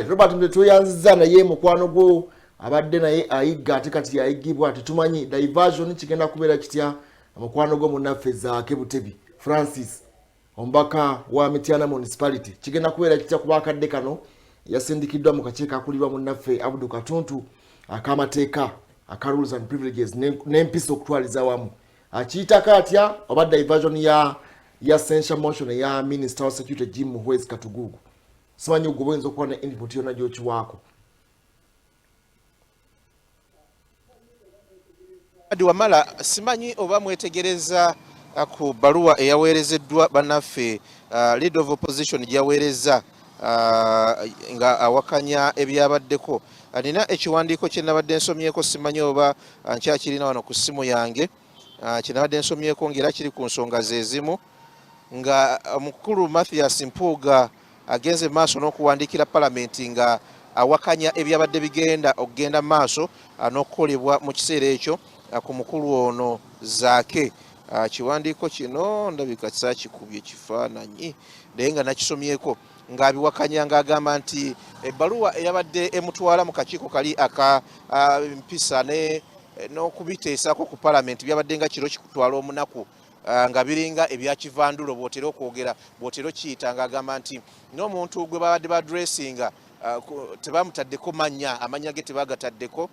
Robert Mutebi, tweyanziza, naye mukwano gwo abadde naye ayigga, ate kati yayiggibwa, tetumanyi diversion kigenda kubeera kitya. Mukwano gwo munnaffe Zaake Butebi Francis, omubaka wa Mityana Municipality, kigenda kubeera kitya? Kuba akadde kano yasindikiddwa mu kakiiko akulirwa munnaffe Abdu Katuntu ak'amateeka aka Rules and Privileges n'empisa okutwaliza wamu. Akiyitako atya oba diversion ya censure motion eya Minister wa Security Jim Muhwezi Katugugu? Simanyi gwe oyinza okuba ne input yonna gyokiwaako. Adi Wamala, simanyi oba mwetegereza ku bbaluwa eyaweerezeddwa bannaffe Leader of Opposition gyaweereza nga awakanya ebyabaddeko. Nina ekiwandiiko kye nabadde nsomyeko, simanyi oba nkyakirina wano ku ssimu yange, kye nabadde nsomyeko ng'era kiri ku nsonga ze zimu, nga omukulu Mathias Mpuuga agenze maaso n'okuwandiikira palamenti nga awakanya ebyabadde bigenda okugenda maaso n'okukolebwa mu kiseera ekyo ku mukulu ono Zaake. Kiwandiiko kino ndabika saakikubye kifaananyi, naye nga nakisomyeko ng'abiwakanya, ng'agamba nti ebbaluwa eyabadde emutwala mu kakiiko kali aka mpisa n'okubiteesaako ku palamenti byabadde nga kiro kikutwala omunaku, nga biringa ebyakivandulo, bw'otera okwogera, bw'otera okiyita, ng'agamba nti n'omuntu gwe babadde badressinga tebamutaddeko mannya, amannya ge tebagataddeko.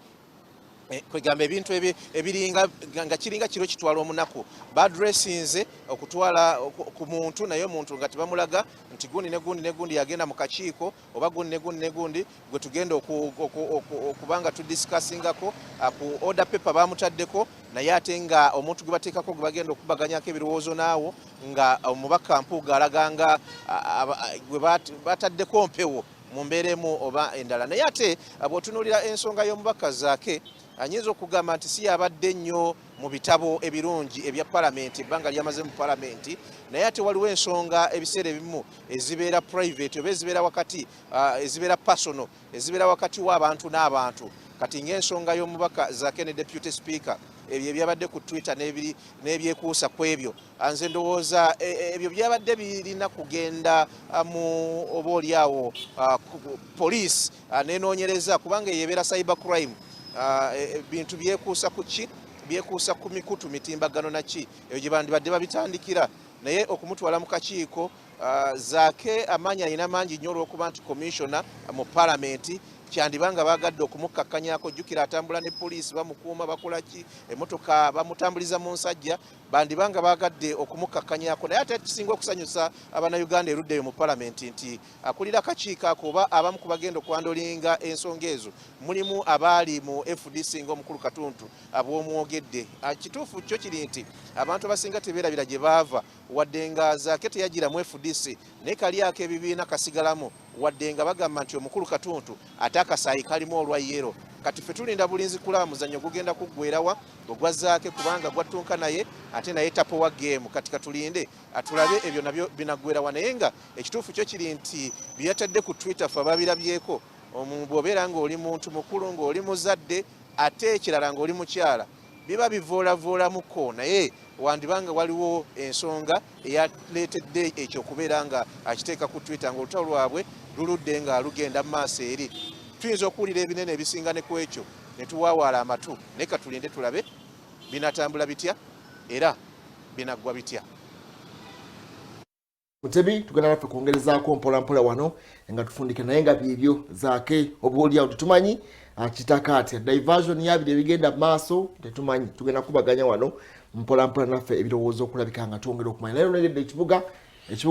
Kwegamba ebintu ebiringa nga kiringa kiro kitwala omunaku, badressinze okutwala ku muntu, naye omuntu nga tebamulaga nti gundi ne gundi ne gundi yagenda mu kakiiko, oba gundi ne gundi ne gundi gwe tugenda okuba nga tudiscussingako ku order paper bamutaddeko, naye ate nga omuntu gwe bateekako gwe bagenda okubaganyako ebirowoozo naawo, nga omubaka Mpuuga alaga nga gwe bataddeko mpewo mu mbeera emu oba endala. Naye ate bw'otunuulira ensonga y'omubaka Zaake, anyinza okugamba nti si yabadde nnyo mu bitabo ebirungi ebya palamenti ebbanga lyamaze mu palamenti, naye ate waliwo ensonga ebiseera ebimu ezibeera private oba ezibeera wakati, ezibeera personal, ezibeera wakati w'abantu n'abantu. Kati ng'ensonga y'omubaka Zaake ne Deputy Speaker, ebyo ebyabadde ku Twitter n'ebyekuusa ku ebyo, nze ndowooza ebyo byabadde birina kugenda mu oba oliawo poliisi nenoonyereza, kubanga eyo ebeera cyber crime. Bintu byekuusa ku ki? Byekuusa ku mikutu mitimbagano naki, eyo gye bandibadde babitandikira. Naye okumutwala mu kakiiko, Zaake amaanyi alina mangi nnyo olw'okuba nti commissioner mu palamenti, kyandiba nga bagadde okumukakkanyako. Jjukira atambula ne poliisi, bamukuuma, bakola ki, emmotoka bamutambuliza mu nsajja, bandiba nga bagadde okumukakkanyako. Naye ate kisinga okusanyusa Abannayuganda eruddeyo mu palamenti nti akulira akakiiko ako oba abamu ku bagenda okuhandlinga ensonga ezo mulimu abaali mu FDC ng'omukulu Katuntu abwomwogedde. Kituufu kyo kiri nti abantu abasinga tebeerabira gye baava, wadde nga Zaake teyagira mu FDC, naye kali ako ebibiina kasigalamu, wadde nga bagamba nti omukulu Katuntu ate akasaayi kalimu olwa yero. Kati ffe tulinda bulinzi kulaba muzannyo gugenda kuggwerawa ogwa Zaake, kubanga gwattunka naye ate naye tapowa game. Kati katulinde atulabe ebyo nabyo binaggwerawa. Naye nga ekituufu kyo kiri nti byeyatadde ku Twitter fe ababirabyeko, bw'obeera ng'oli muntu mukulu, ng'oli muzadde, ate ekirala ng'oli mukyala, biba bivoolavoolamuko, naye wandibanga waliwo ensonga eyaleetedde ekyo okubeera nga akiteeka ku Twitter, ng'olutalo lwabwe luludde nga lugenda mu maaso eri. Tuyinza okuwulira ebinene ebisinga ne ku ekyo ne tuwaawaala amatu, naye katulinde tulabe binatambula bitya era binaggwa bitya. Mutebi, tugenda naffe kwongerezaako mpola mpola wano nga tufundika, naye nga byebyo Zaake obaoliawo tetumanyi akitaka atya diversion yabiri ebigenda maaso, tetumanyi. Tugenda kubaganya wano mpola mpola naffe ebirowoozo okulabika nga twongera okumanya, naye onegedde ekibuga.